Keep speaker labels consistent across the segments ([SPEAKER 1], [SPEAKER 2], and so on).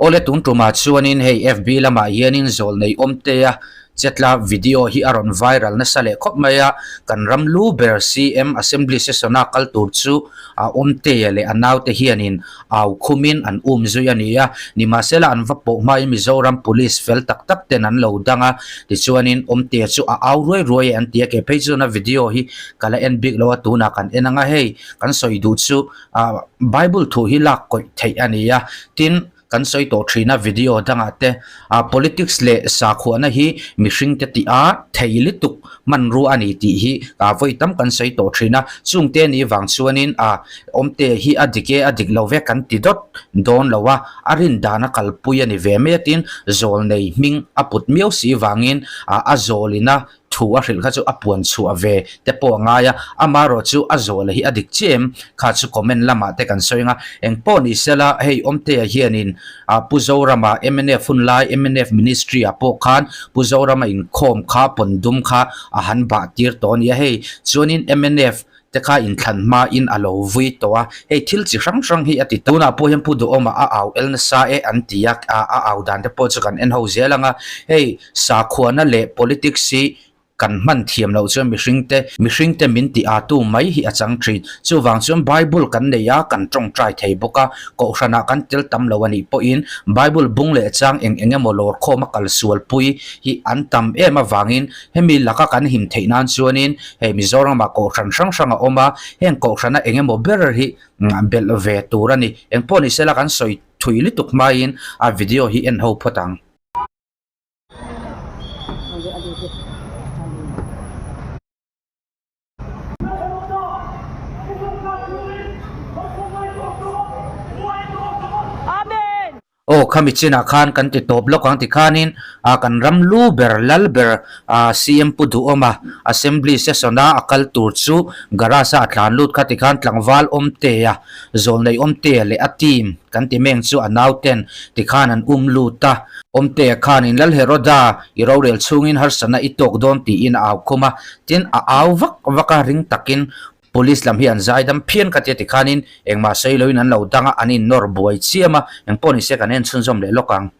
[SPEAKER 1] Awle tun tumah chuanin hei FB lamah hianin zawlnei awmtea chetla video hi a rawn viral nasa leh khawp mai a, kan ram lu ber CM Assembly session a kal tur chu a awmtea leh a naute hianin au khumin an um zui a ni a, nimahsela an va pawh hmain Mizoram Police fel tak tak ten an lo dang a, tichuanin awmtea chu a au ruai ruai e an ti a, kei phei chuan a video hi ka la en bik lo a, tunah kan en ang a hei kan sawi duh chu Ah Bible thu hi lak kawih theih a ni a, tin kan sawi tawh thin a video dangah te ah politics leh sakhuana hi mihring te tih a thei lutuk hmanrua a ni tih hi ah vawi tam kan sawi tawh thin a, chungte ni vang chuanin ah awmte hi a dik e a dik lo ve kan ti dawt dawn lo a, a rin dan a kalpui a ni ve mai a tin zawlnei hming a put miau si vangin ah a zawlina Thu a hrilh kha chu a puan chhuah ve te pawh a ngai a, amaherawh chu a zawh leh hi a dik chiah em? Kha chu comment lamah te kan sawi ang a, eng pawh ni sela hei Awmtea hianin ah Pu Zorama mnf hun lai mnf ministry ah pawh khan Pu Zorama inkhawm kha pawn dum kha a han bah tir tawh a nia hei chuanin mnf te kha inthlan hmain a lo vui tawh a, hei thil chi hrang hrang hi a ti ta. Tunah pawh hian Pu Duhawma a au el nasa e an ti a, a au dan te pawh chu kan en ho zel ang a, hei sakhuana leh politics hi kan hman thiam loh chuan mihring te mihring te min ti atu mai hi a chang thin. Chuvang chuan Bible kan nei a, kan tawngtai thei bawk a, kohhranah kan tel tam lo a nih pawhin Bible bung leh chang eng eng emaw lawr khawm a kal sualpui hi an tam em avangin Hemi laka kan him theih nan chuanin hei Mizoramah kohhran hrang hrang a awm a, heng kohhrana eng emaw ber hi belh ve tur a ni. Engpawh ni sela kan sawi thui lutuk hmain a video hi en ho phawt ang. Aw khami chinah khan kan ti tawp lawk ang tikhanin ah kan ram lu ber lal ber ah CM Pu Duhawma Assembly session a a kal tur chu garage a a tlan lut kha tikhan tlangval Awmtea Zawlnei Awmtea leh a team kan ti meng chu a nauten tikhan an um lut a. Awmtea khanin Lal Heroda i rorel chhungin harsatna i tawk dawn tiin a au khum a, tin a au vak vak a ring takin Police lam hi an zaidam phian ka tia tikhanin engmah sawi loin an lo dang a, an innawr buai chiam a, engpawh ni se kan en chhunzawm leh lawk ang.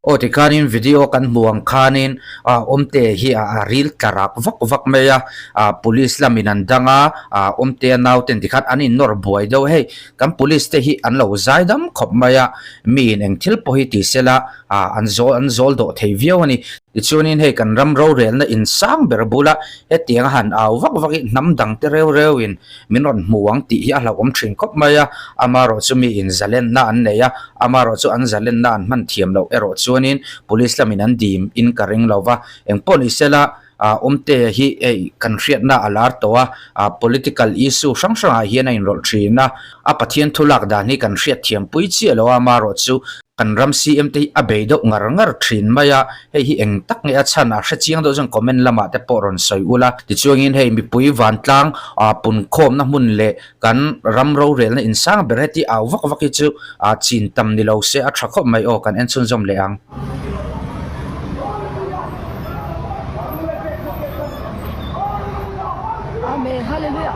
[SPEAKER 1] Aw tikhanin video kan hmu ang khanin ah awmte hi a ril tla rak vak vak mai a, ah police lamin an dang a, ah awmtea nauten tikhan an innawr buai deuh hei kan police te hi an lo zai dam khawp mai a, miin eng thil pawh hi ti sela ah an zawl an zawl dawh thei viau a ni. Tichuanin hei kan ram rorelna insang ber bula hetiang a han au vak vak hi hnam dang te reu reuin min rawn hmu ang tih hi a hlauhawm thin khawp mai a, amaherawh chu miin zalenna an nei a, amaherawh chu an zalenna an hman thiam loh erawh chuanin police lamin an dim in ka ring lo va, engpawh ni sela ah Awmtea hi hei kan hriatna a lar tawh a, ah political issue hrang hrangah hian a inrawlh thin a, a Pathian thu lak dan hi kan hriat thiam pui chiah lo a, amaherawh chu kan ram CM te hi a bei deuh ngar ngar thin mai a, hei hi eng tak nge a chhan a hre chiang deuh chuan comment lamah te pawh rawn sawi ula. Tichuangin hei mipui vantlang ah punkhawmna hmun leh kan ram rorelna insang ber heti au vak vak hi chu ah chin tam ni lo se a tha khawp mai aw kan en chhunzawm leh ang.
[SPEAKER 2] Amen Hallelujah.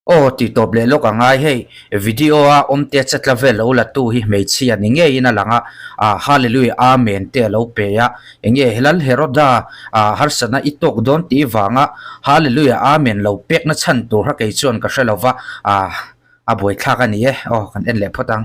[SPEAKER 1] Aw tih tawp leh lawk a ngai hei video a awmte chetla vel lo la tu hi hmeichhia ni ngeiin a lang a ah hallelujah amen te a lo pe a enge helal Heroda ah harsatna i tawk dawn tih vanga hallelujah amen lo pekna chhan tur kha kei chuan ka hre lova ah a buaithlak a ni e aw kan en leh phawt ang.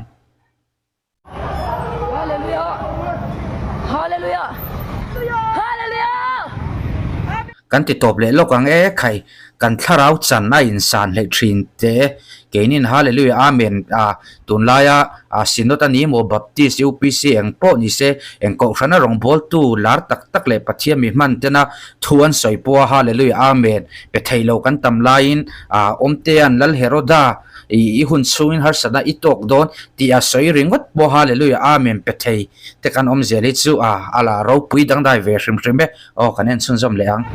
[SPEAKER 1] Kan ti tawp leh lawk ang e khai kan thlarau chan a insan hleih thin te keinin Hallelujah Amen a tunlaia a Synod a ni maw Baptist UPC eng pawh ni se eng kohhrana rawngbawltu lar tak tak leh Pathian mi hman tena thu an sawi pawha Hallelujah Amen pe thei lo kan tam laiin a Awmtea'n Lal Heroda I i hun chhungin harsatna i tawk dawn tih a sawi ringawt pawh Hallelujah Amen pe thei te kan awm zel hi chu a a la ropui dangdai ve hrim hrim e. Aw kan en chhunzawm leh ang.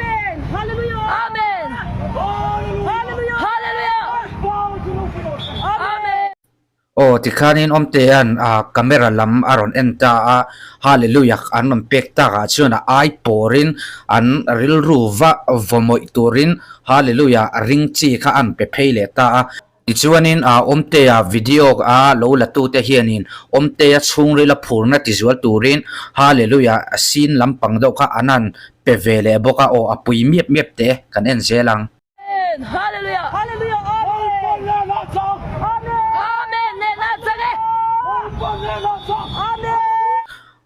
[SPEAKER 1] Aw tikhanin Awmtea'n camera lam a rawn en ta a, Hallelujah an rawn pek takah chuan a ai pawrin an rilru va vawmawih turin Hallelujah ring chi kha an pe phei leh ta a. Tichuanin Awmtea video a lo la tute hianin Awmtea chhungrila phurna tizual turin Hallelujah scene lampang deuh kha an han pe ve leh bawk a, aw a pui miap miap teh kan en zel ang.
[SPEAKER 2] Hallelujah. Hallelujah. Amen.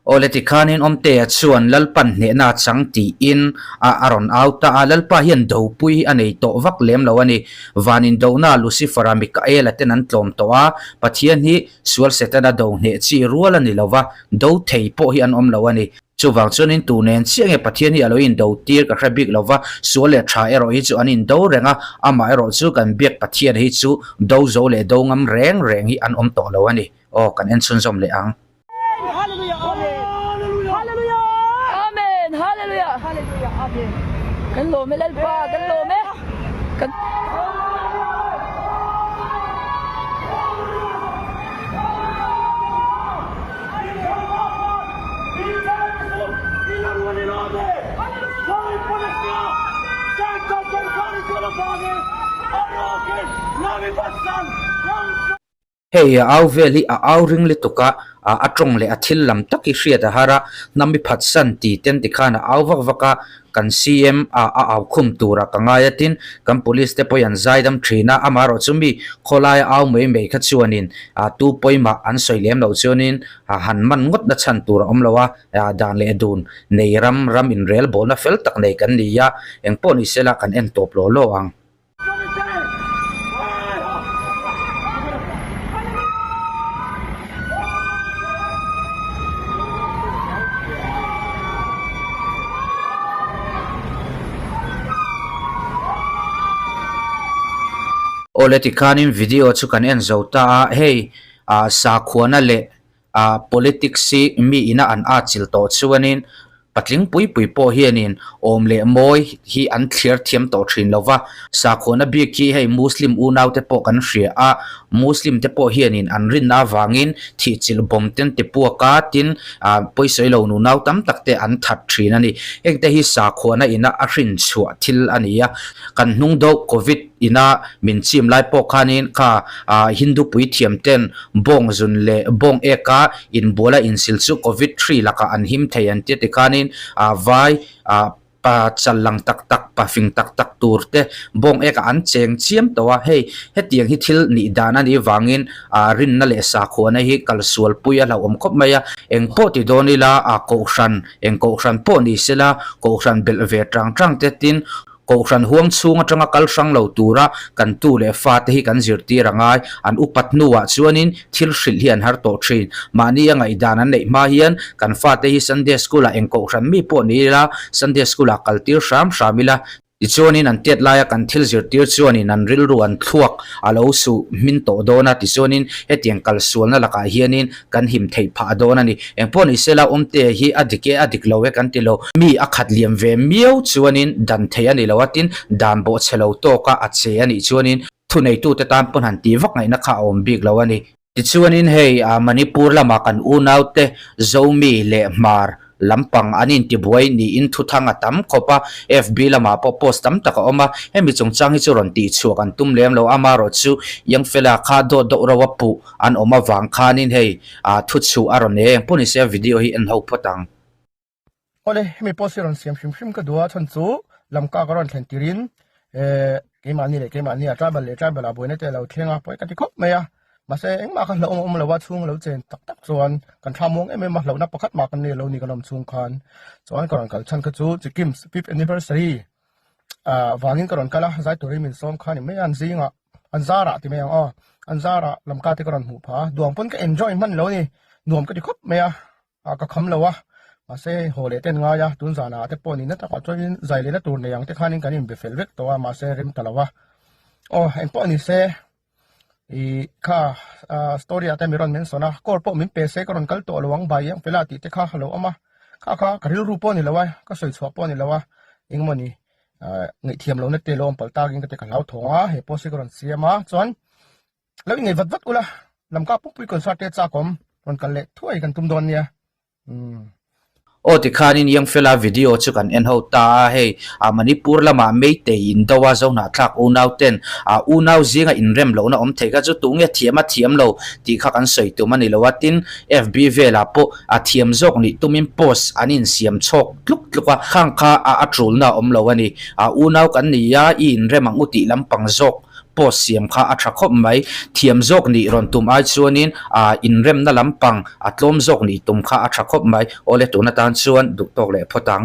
[SPEAKER 1] Awle tikhanin Awmtea chuan Lalpan hnehna a chang tiin a a rawn au ta a, Lalpa hian dopui hi a nei tawh vak lem lo a ni. Van indona Lucifer-a Mikaela ten an tlawm tawh a, Pathian hi sual Setana do hneh chi rual a ni lo va, do thei pawh hi an awm lo a ni. Chuvang chuanin tu nen chiah nge Pathian hi a lo indo tir ka hre bik lo va, sual leh tha erawh hi chu an indo reng a, amah erawh chu kan biak Pathian hi chu do zo leh do ngam reng reng hi an awm tawh lo a ni. Aw, kan en chhunzawm leh ang.
[SPEAKER 2] Hallelujah Amen Hallelujah Amen Hallelujah Hallelujah Amen Kan lawm e Lalpa kan lawm e kan
[SPEAKER 1] Hei a au vel hi a au ring lutuk a, a tawng leh a thil lam tak hi hriat a har a, hnam i phatsan ti ten tikhan a au vak vak a, Kan CM a a au khum tura ka ngai a tin kan police te pawhin an zaidam thin a, amaherawhchu mi khawlaia au mai mai kha chuanin a tu pawimah an sawi lem loh chuanin a han man ngawt na chhan tur a awm lo a, dan leh dun nei ram ram inrel bawlna fel tak nei kan ni a, engpawh ni sela kan en tawp law law ang. Awle tikhanin video chu kan en zo ta a, hei ah sakhuana leh ah politics hi mi ina an atchilh tawh chuanin patling pui pui pawh hianin awm leh mawi hi an thliar thiam tawh thin lo va, sakhuana bik hi hei muslim unau te pawh kan hria a, muslim te pawh hianin an rinna avangin thihchilh bawm ten ti puak a tin ah pawisawi lo nunau tam tak te an that thin a ni, heng te hi sakhuana ina a hrin chhuah thil a ni a, kan hnung deuh covid ina min chim lai pawh khanin kha ah hindu puithiam ten Bawng zun leh bawng eka inbuala insil chu Covid hri lakah an him thei an tia tikhanin vai pa chal lang tak tak, pa fing tak tak tur te bawng ekah an cheng chiam tawh a, hei hetiang hi thil nih dan a nih vangin rinna leh sakhuana hi kalsual pui a hlauhawm khawp mai a, eng pawh ti dawn ila kohhran eng kohhran pawh ni sela kohhran belh ve tang tang te tin Kohhran huang chhung atanga kal hrang lo tura kan tu leh fate hi kan zirtir a ngai. An upat hnuah chuanin thil hrilh hi an har tawh thin. Mahni a ngaihdan an neih hma hian kan fate hi Sunday School-ah eng kohhran mi pawh ni ila Sunday School-ah kaltir hram hram ila. Tichuanin an tet laia kan thil zirtir chuanin an rilru an thluak a lo suh hmin tawh dawn a, tichuanin hetiang kalsualna lakah hianin kan him theih phah dawn a ni. Engpawh ni sela Awmtea hi a dik e a dik lo e kan ti lo. Mi a khat liam ve miau chuanin dan theih a ni lo a, tin dan bawh chhe lo tawka a che a nih chuanin thuneitute tan pawn han tih vak ngaihna kha a awm bik lo a ni. Tichuanin hei Manipur lama kan unaute Zomi leh Hmar lampang an intibuai niin thuthang a tam khawp a, FB lamah pawh post tam tak a awm a, hemi chungchang hi chu rawn tihchhuak an tum lem lo, amaherawh chu Youngfella kha dawt deuh rauh a puh an awm avang khanin hei ah thuchhuh a rawn nei a, engpawh nise video hi en ho phawt ang.
[SPEAKER 3] Awle, hemi post hi rawn siam hrim hrim ka duh a, chhan chu Lamka ka rawn thlen tirin eh keimahni leh keimahni ah tribal leh tribal ah buaina te a lo thleng a, pawi ka ti khawp mai a. Mahse engmah kha hlauhawm a awm lo a, chhung lo chen tak tak chuan kan thla muang em em a, hlauhna pakhat mah kan nei lo ni kan awm chhung khan. Chuan ka rawn kal chhan kha chu Chikim's fifth anniversary ah vangin ka rawn kal a, zai turin min sawm kha ni mai a, an zingah an zarah ti mai ang aw, an zarah lamka te ka rawn hmuh phah a, duang pawn ka enjoy hman lo a ni, nuam ka ti khawp mai a. Ah ka kham lo a, mahse haw leh ten ngai a, tun zanah te pawh nihna takah chuanin zai lehna tur nei ang te khanin kan inbe fel vek tawh a, mahse rem ta lo a. Aw engpawh ni se ih kha ah story ah te mi rawn mention a, call pawh min pe se ka rawn kal tawh lo ang bai ang fela tih te kha a lo awm a, kha kha ka rilru pawh a ni lo a, ka sawi chhuah pawh a ni lo a, engemaw ni ah ngaihthiam lohna te lo awm palh takin ka ti ka hlauthawng a, he post hi ka rawn siam a, chuan lo inngei vat vat ula. Lamka pumpui concert te chak awm rawn kal leh thuai kan tum dawn nia. Umm.
[SPEAKER 1] Aw tikhanin Youngfella video chu kan en ho ta a, hei ah Manipur lamah Meitei in do a Zohnahthlak unau ten ah unau zinga inrem lohna awm thei kha chu tunge thiam a thiam lo tih kha kan sawi tum a ni lo a, tin FB velah pawh a thiam zawk nih tumin post an insiam chhawk tluk tluk a, khang kha a a tulna a awm lo a ni. Ah unau kan ni a, i inrem ang u tih lampang zawk Post siam kha a tha khawp mai. Thiam zawk nih rawn tum ai chuanin aa inremna lampang a tlawm zawk nih tum kha a tha khawp mai. Awle tun atan chuan duh tawk leh phawt ang.